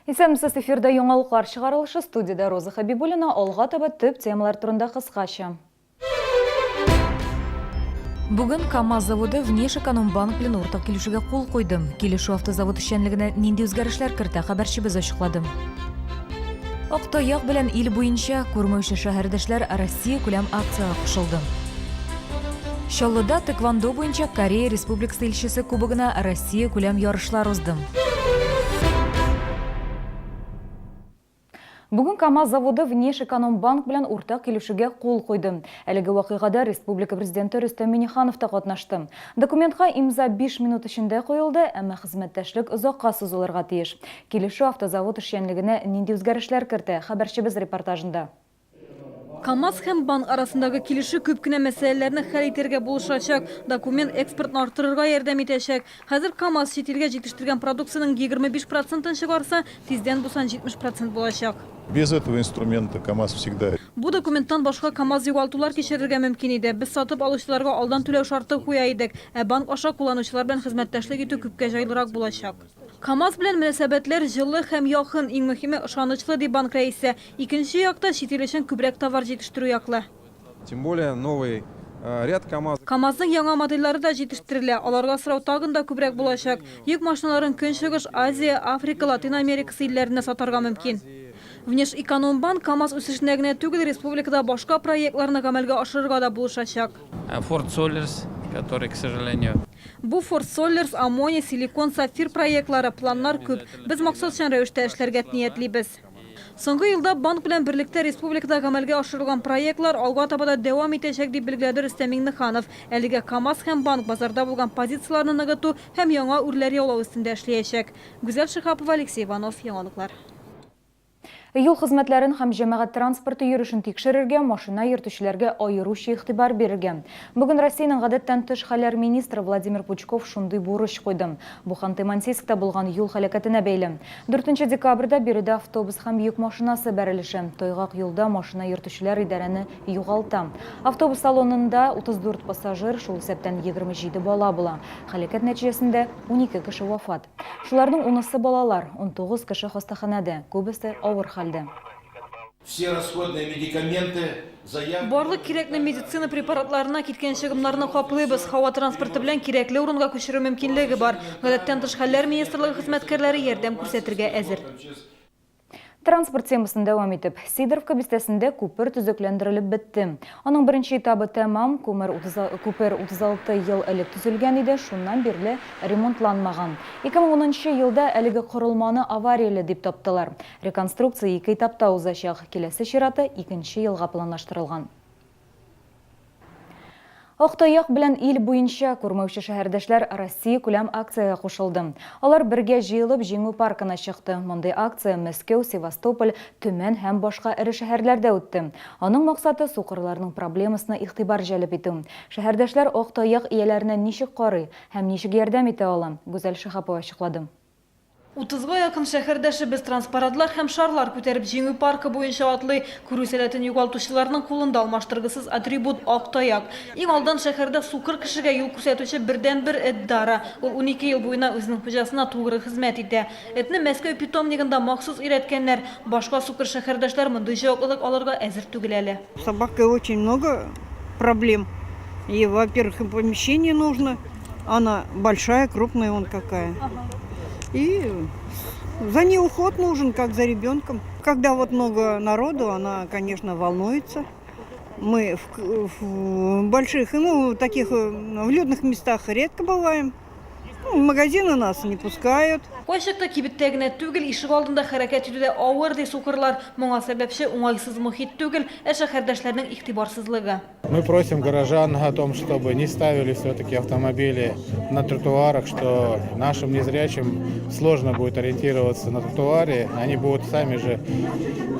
Исәнмесез, эфирда яңалыклар чыгарылышы, студиядә Роза Хәбибуллина, алга таба төп темалар турында кыскача. Бүген КАМАЗ заводы Внешэкономбанк белән уртак килешүгә кул куйды. Килешү автозавод эшчәнлегенә нинди үзгәрешләр кертә, хәбәрчебез ачыклады. Ак таяк белән ил буенча күрмәүче шәһәрдәшләр Россия күләм акциягә кушылды. Чаллыда тэквондо буенча Корея Республикасы илчесе кубогына Россия күләм ярышлар узды. Бүген КАМАЗ заводы Внешэкономбанк белән уртак килешүгә кул куйды. Әлеге вакыйгада республика Президенты Рөстәм Миңнеханов та катнашты. Документка имза биш минут эчендә куелды, әмма хезмәттәшлек озакка сузылырга тиеш. Килешү автозавод эшчәнлегенә нинди үзгәрешләр кертә, хәбәрчебез репортажында. КАМАЗ һәм банк арасындагы килешү күп кенә мәсьәләләрне хәл итәргә булышачак. Документ экспортны арттырырга ярдәм итәчәк. Хәзер КАМАЗ чит илгә җитештергән продукциянең 25 процентын чыгарса, тиздән бу сан 70 процент булачак. Без этого инструмента КАМАЗ всегда. Бу документтан башка КАМАЗ югалтулар кичерергә мөмкин иде. Без сатып алучыларга алдан түләү шарты куя идек, ә банк аша кулланучылар белән хезмәттәшлек итү күпкә җайлырак булачак. КАМАЗ белән мөнәсәбәтләр җылы һәм якын, иң мөһиме, ышанычлы, ди банк рәисе. Икенче якта, чит ил өчен күбрәк товар җитештерү яклы. Тем более новый ряд КАМАЗ. КАМАЗның яңа модельләре дә җитештерелә, аларга сорау тагын да күбрәк булачак. Йөк машиналарын Көнчыгыш, Азия, Африка, Латин Америкасы илләренә сатарга мөмкин. Внешэкономбанк КАМАЗ үсешенә генә түгел, республикада башка проектларны гамәлгә ашырырга да булышачак. Форд Соллерс, который, к сожалению. Бу Форд Соллерс, Аммоний, Силикон, Сапфир проектлары, планнар күп. Без максатчан рәвештә эшләргә ниятлибез. Соңгы елда банк белән берлектә республикада гамәлгә ашырылган проектлар алга таба да дәвам итәчәк, дип билгеләде Рөстәм Миңнеханов. Әлегә КАМАЗ һәм банк базарда булган позицияләрне ныгыту һәм яңа үрләр яулау өстендә эшләячәк. Гүзәл Шиһапова, Алексей Иванов, Яңалыклар. Юл хезмәтләрен һәм җәмәгать транспорты йөрешен тикшерергә, машина йөртүчеләргә аеруча игътибар бирергә. Бүген Россиянең гадәттән тыш хәлләр министры Владимир Пучков шундый бурыч куйды. Бу Ханты-Мансийскта булган юл һәлакәтенә бәйле. Дүртенче декабрьдә биредә автобус һәм йөк машинасы бәрелешә. Тайгак юлда машина йөртүчеләр идарәне югалта. Автобус салонында 34 пассажир, шул исәптән 27 бала була. Һәлакәт нәтиҗәсендә 12 кеше вафат. Шуларның унысы балалар, 19 кеше хастаханәдә, күбесе авыр хәлдә. Все расходные медикаменты, заявки. Барлык кирәкле медицина препаратларына киткән чыгымнарны каплыйбыз. Һава транспорты белән кирәкле урынга күчерү мөмкинлеге бар. Гадәттән тыш хәлләр министрлыгы хезмәткәрләре ярдәм күрсәтергә әзер. Транспорт темасын дәвам итеп, Сидоровка бистәсендә күпер төзекләндерелеп бетте. Аның беренче этабы тәмам, күмер күпер 36 ел элек төзелгән иде, шуннан бирле ремонтланмаган. 2010 нчы елда әлеге корылманы аварияле дип таптылар. Реконструкция ике этапта узачак, киләсе чираты икенче елга планлаштырылган. Ак таяк белән ил буенча күрмәүче шәһәрдәшләр Россия күләм акциягә кушылды. Алар бергә җыелып Җиңү паркына чыкты. Мондый акция Мәскәү, Севастополь, Төмән һәм башка эре шәһәрләрдә үтте. Аның максаты, сукырларның проблемасына игътибар җәлеп итү. Шәһәрдәшләр ак таяк ияләренә ничек карый һәм ничек ярдәм итә ала? Гүзәл Шиһапова ачыклады. Утызга якын шәһәрдәшебез транспарантлар һәм шарлар күтәреп Җиңү паркы буенча атлый. Күрү сәләтен югалтучыларның кулында алмаштыргысыз атрибут, ак таяк. Иң алдан шәһәрдә сукыр кешегә юл күрсәтүче бердәнбер эт Дара. Ул 12 ел буена үзенең хуҗасына тугры хезмәт итә. Этне Мәскәү питомнигында махсус өйрәткәннәр. Башка сукыр шәһәрдәшләр мондый җаваплылык алырга әзер түгел әле. С собакой очень много проблем. Ей, во-первых, и помещение нужно. Она большая, крупная он какая. И за ней уход нужен, как за ребенком. Когда вот много народу, она, конечно, волнуется. Мы в, в больших, ну, таких э, в людных местах редко бываем. Ну, в магазины нас не пускают. Кайчакта кибеттә генә түгел, ишегалдында хәрәкәт итү дә авыр, ди сукырлар. Моңа сәбәпче уңайсыз мохит түгел, ә шәһәрдәшләрнең игътибарсызлыгы. Мы просим горожан о том, чтобы не ставили все-таки автомобили на тротуарах, что нашим незрячим сложно будет ориентироваться на тротуаре. Они будут сами же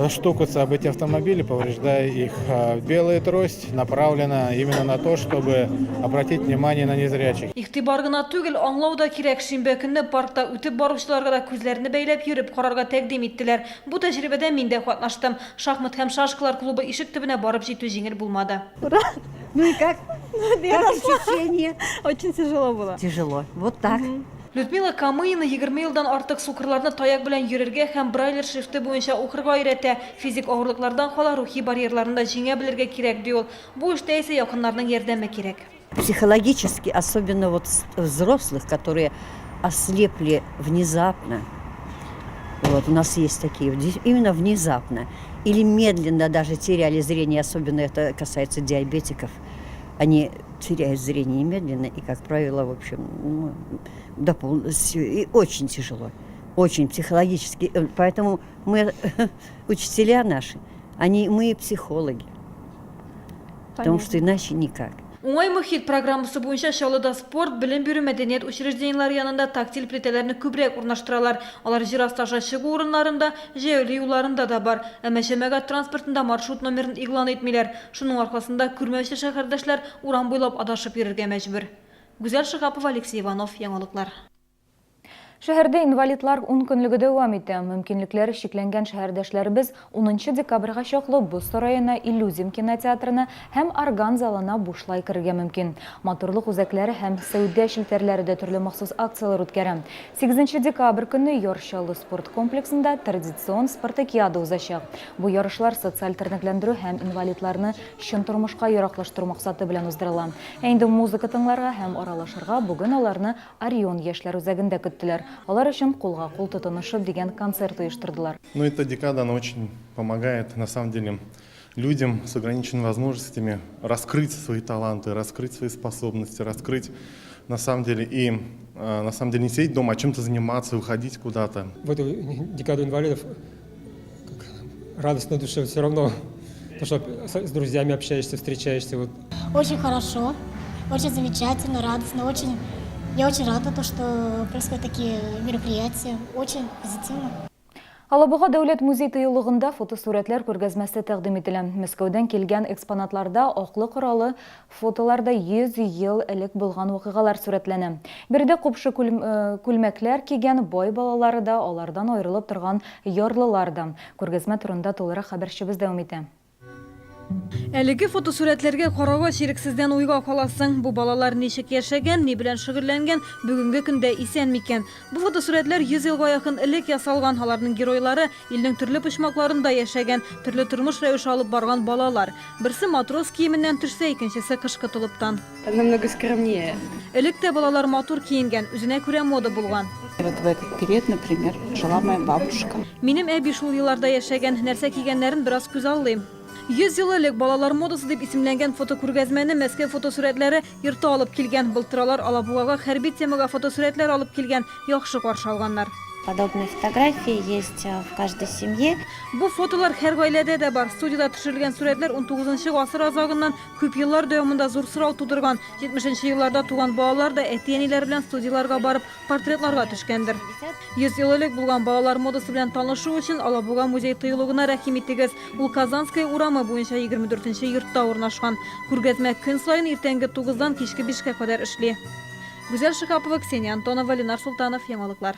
штукаться об эти автомобили, повреждая их. А белая трость направлена именно на то, чтобы обратить внимание на незрячих. Игътибар гына түгел, аңлау да кирәк. Шимбә көнне паркта үтеп баручыларга да күзләрне бәйләп йөреп карарга тәкъдим иттеләр. Бу тәҗрибәдә мин дә катнаштым. Шахмат һәм шашкалар клубы ишек төбенә барып җитү җиңел булмады. Ура! Ну и как? Я Как дошла. ощущение? Очень тяжело было. Тяжело. Вот так. Людмила Камыина 20 елдан артык сукырларны таяк белән йөрергә һәм Брайлер шрифты буенча укырга өйрәтә. Физик авырлыклардан кала рухи барьерларны да җиңә белергә кирәк, ди ул. Бу эштә исә якыннарның ярдәме кирәк. Психологически, особенно вот взрослых, которые ослепли внезапно, вот у нас есть такие, именно внезапно, или медленно даже теряли зрение, особенно это касается диабетиков, они теряют зрение медленно и, как правило, в общем, ну, до полностью, и очень тяжело, очень психологически. Поэтому мы, учителя наши, они, мы психологи, потому что иначе никак. Уңай мохит программасы буенча Чаллыда спорт, белем бирү, мәдәният учреждениеләре янында тактиль плитәләрне күбрәк урнаштыралар. Алар җир асты аша чыгу урыннарында, җәяүле юлларында да бар. Әмма җәмәгать транспортында маршрут номерын игълан итмиләр. Шуның аркасында күрмәүче шәһәрдәшләр урам буйлап адашып йөрергә мәҗбүр. Гүзәл Шиһапова, Алексей Иванов, Яңалыклар. Шәһәрдә инвалидлар ункөнлеге дәвам итә. Мөмкинлекләре чикләнгән шәһәрдәшләребез унынчы декабрьгә чаклы Боз сараена, Иллюзиум кинотеатрына һәм Орган залына бушлай керергә мөмкин. Матурлык үзәкләре һәм сәүдә челтәрләре дә төрле махсус акцияләр үткәрә. Сигезенче декабрь көнне Яр Чаллы спорт комплексында традицион спартакиада узачак. Бу ярышлар социаль тернәкләндерү һәм инвалидларны чын тормышка яраклаштыру максаты белән уздырыла. Ә инде музыка тыңларга һәм аралашырга бүген аларны Орион яшьләр үзәгендә көттеләр. Алар өчен Кулга-кул тотынышып дигән концерт оештырдылар. Ну, эта декада, она очень помогает, на самом деле, людям с ограниченными возможностями раскрыть свои таланты, раскрыть свои способности, раскрыть, на самом деле, и, на самом деле, не сидеть дома, а чем-то заниматься, выходить куда-то. В эту декаду инвалидов радостно на душе все равно, потому что с друзьями общаешься, встречаешься. Вот. Очень хорошо, очень замечательно, радостно, очень... Я очень рада, то, что происходят такие мероприятия, очень позитивно. Алабуга дәүләт музей-тыюлыгында фотосурәтләр күргәзмәсе тәкъдим ителә. Мәскәүдән килгән экспонатларда аклы-каралы фотоларда 100 ел элек булган вакыйгалар сурәтләнә. Биредә купшы күлмәкләр кигән бай балалары да, алардан аерылып торган ярлылар да. Күргәзмә турында тулырак хәбәрчебез дәвам итә. Әлеге фотосурәтләргә карагач, ирексездән уйга каласың. Бу балалар ничек яшәгән, ни белән шөгыльләнгән, бүгенге көндә исән микән? Бу фотосурәтләр 100 елга якын элек ясалган. Аларның геройлары илнең төрле почмакларында яшәгән, төрле тормыш рәвеше алып барган балалар. Берсе матрос киеменнән төшсә, икенчесе кышкы толыптан. Намного скромнее. Элек тә балалар матур киенгән, үзенә күрә мода булган. Вот в этот период, например, жила моя бабушка. Минем әби шул елларда яшәгән, нәрсә кигәннәрен бераз күзаллыйм. 100 ел элек балалар модасы дип исемләнгән фотокүргәзмәне Мәскәү фотосурәтләре йорты алып килгән. Былтыр алар Алабугага хәрби темага фотосурәтләр алып килгән, яхшы каршы алганнар. Подобные фотографии есть в каждой семье. Бу фотолар һәр гаиләдә дә бар. Студиядә төшерелгән сурәтләр унтугызынчы гасыр азагыннан күп еллар дәвамында зур сорау тудырган. Җитмешенче елларда туган балалар да әти-әниләре белән студияләргә барып, портретларга төшкәндер. 100 ел элек булган балалар модасы белән танышу өчен Алабуга музей-тыюлыгына рәхим итегез. Ул Казанская урамы буенча 24 нче йортта урнашкан. Күргәзмә көн саен иртәнге тугыздан кичке бишкә кадәр эшли. Гүзәл Шиһапова, Ксения Антонова, Ленар Солтанов, Яңалыклар.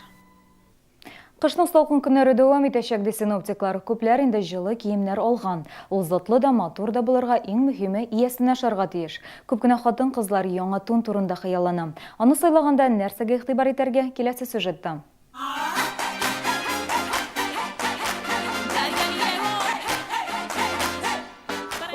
Кышның салкын көннәре дәвам итәчәк, ди синоптиклар. Күпләр инде җылы киемнәр алган. Ул затлы да, матур да булырга, иң мөһиме, иясенә ошарга тиеш. Күп кенә хатын-кызлар яңа тун турында хыяллана. Аны сайлаганда нәрсәгә игътибар итәргә, киләсе сюжетта.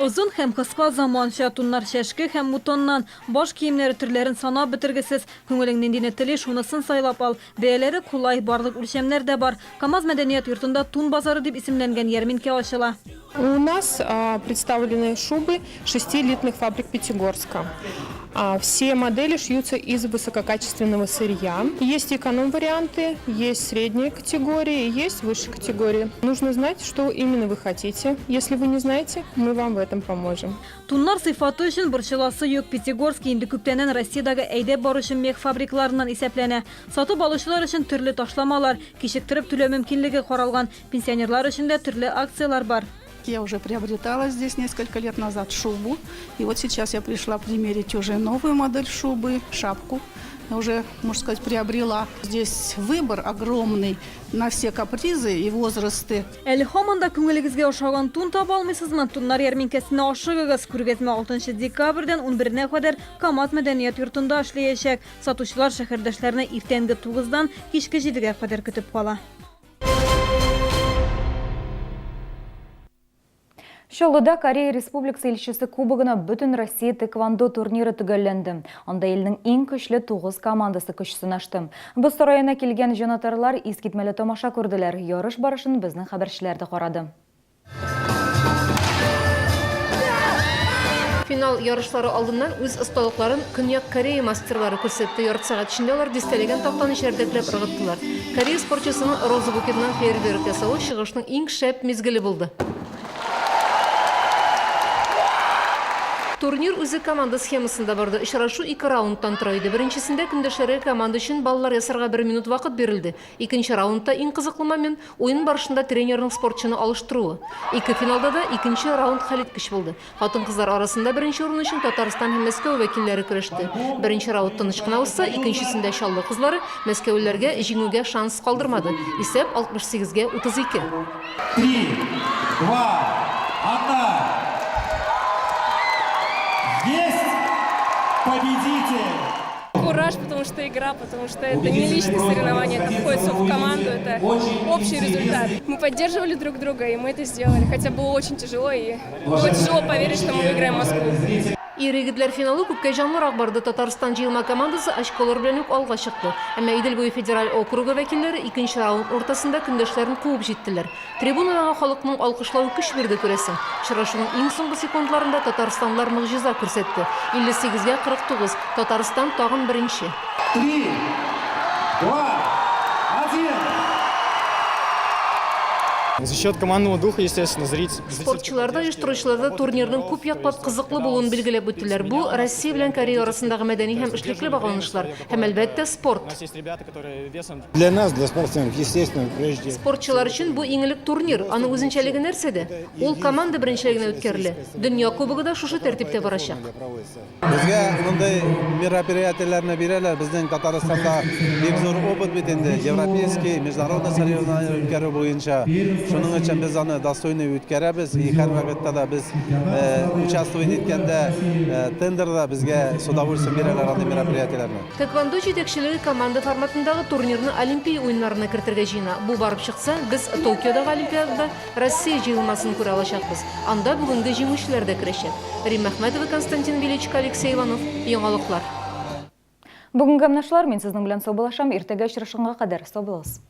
Озын һәм кыска заманча туннар чәшке һәм мутоннан, баш киемнәре төрләрен санап бетергесез. Күңелең ниндине тели, шунысын сайлап ал. Бәяләре кулай, барлык үлчәмнәр дә бар. КАМАЗ мәдәният йортында Тун базары дип исемләнгән ярминкә ачыла. У нас представлены шубы шести элитных фабрик Пятигорска. Все модели шьются из высококачественного сырья. Есть эконом-варианты, есть средние категории, есть высшие категории. Нужно знать, что именно вы хотите. Если вы не знаете, мы вам в этом поможем. Туннар сыйфаты өчен борчыласы юк. Пятигорск инде күптәннән Россиядәге әйдәп баручы мех фабрикаларыннан исәпләнә. Сатып алучылар өчен төрле ташламалар, кичектереп түләү мөмкинлеге каралган. Пенсионерлар өчен дә төрле акцияләр бар. Я уже приобретала здесь несколько лет назад шубу. И вот сейчас я пришла примерить уже новую модель шубы, шапку. Уже, можно сказать, приобрела. Здесь выбор огромный на все капризы и возрасты. Әле һаман да күңелегезгә ошаган тун таба алмыйсызмы? Туннар ярминкәсенә ашыгыгыз. Күргәзмә алтынчы декабрьдән унберенә кадәр КАМАЗ мәдәният йортында эшләячәк. Сатучылар шәһәрдәшләрне иртәнге тугыздан кичке җидегә кадәр көтеп кала. Чаллыда Корея Республикасы илчесе кубогына Бөтенроссия тэквондо турниры төгәлләнде. Анда илнең иң көчле тугыз командасы көч сынашты. Боз сараена килгән җанатарлар искитмәле тамаша күрделәр. Ярыш барышын безнең хәбәрчеләр дә карады. Финал ярышлары алдыннан үз осталыкларын Көньяк Корея мастерлары күрсәтте. Ярты сәгать эчендә алар дистәләгән тактаны чәрдәкләп ыргыттылар. Корея спортчысының роза букетыннан фейерверк ясавы чыгышның иң шәп мизгеле булды. Турнир үзе команда схемасында барды. Очрашу ике раундтан тора иде. Беренчесендә көндәшләргә команда өчен баллар ясарга бер минут вакыт бирелде. Икенче раундта иң кызыклы момент, уен барышында тренерның спортчыны алыштыруы. Ике финалда да икенче раунд хәлиткеч булды. Хатын-кызлар арасында беренче урын өчен Татарстан һәм Мәскәү вәкилләре көрәште. Беренче раунд тыныч кына узса, икенчесендә Чаллы кызлары мәскәүлеләргә җиңүгә шанс калдырмады. Исәп, 68 гә 32. Три, два, одна! Есть победитель! Кураж, потому что игра, потому что это не личное соревнование, это входит все в команду, это общий результат. Мы поддерживали друг друга, и мы это сделали, хотя было очень тяжело, и было тяжело поверить, что мы выиграем Москву. Ир-егетләр финалы күпкә җанлырак барды. Татарстан җыелма командасы очколар белән үк алга чыкты. Әмма Идел буе федераль округы вәкилләре икенче раунд уртасында көндәшләрен куып җиттеләр. Трибунадагы халыкның алкышлавы көч бирде, күрәсең. Очрашуның иң соңгы секундларында татарстанлылар могҗиза күрсәтте. 58 гә 49, Татарстан тагын беренче. Три, два, один! За счет командного духа, естественно, зрить. Спортчылар да, оештыручылар да турнирның күп яклап кызыклы булуын билгеләп үттеләр. Бу, Россия белән Корея арасындагы мәдәни һәм эшлекле багланышлар һәм, әлбәттә, спорт. Для нас, для спортсменов, естественно, прежде. Спортчылар өчен бу иң элек турнир. Аның үзенчәлеге нәрсәдә? Ул команда беренчелегенә үткәрелә. Дөнья кубогы да шушы тәртиптә барачак. Безгә мондый мероприятиеләрне бирәләр. Безнең Татарстанда бик зур опыт бит инде, европейский, международный соревнование үткәрү буенча. Шуның өчен без аны достойный үткәрәбез. И һәрвакытта да без участвовать иткәндә тендерда безгә с удовольствием бирәләр андый мероприятиеләрне. Тэквондо җитәкчелеге команда форматындагы турнирны Олимпия уеннарына кертергә җыена. Бу барып чыкса, без Токиодагы Олимпиадада Россия җыелмасын күрә алачакбыз. Анда бүгенге җиңүчеләр дә керәчәк. Римма Әхмәтова, Константин Величко, Алексей Иванов. Яңалыклар. Бүгенгә менә шулар, мин сезнең белән саубуллашам, иртәгә очрашканга кадәр, сау булыгыз.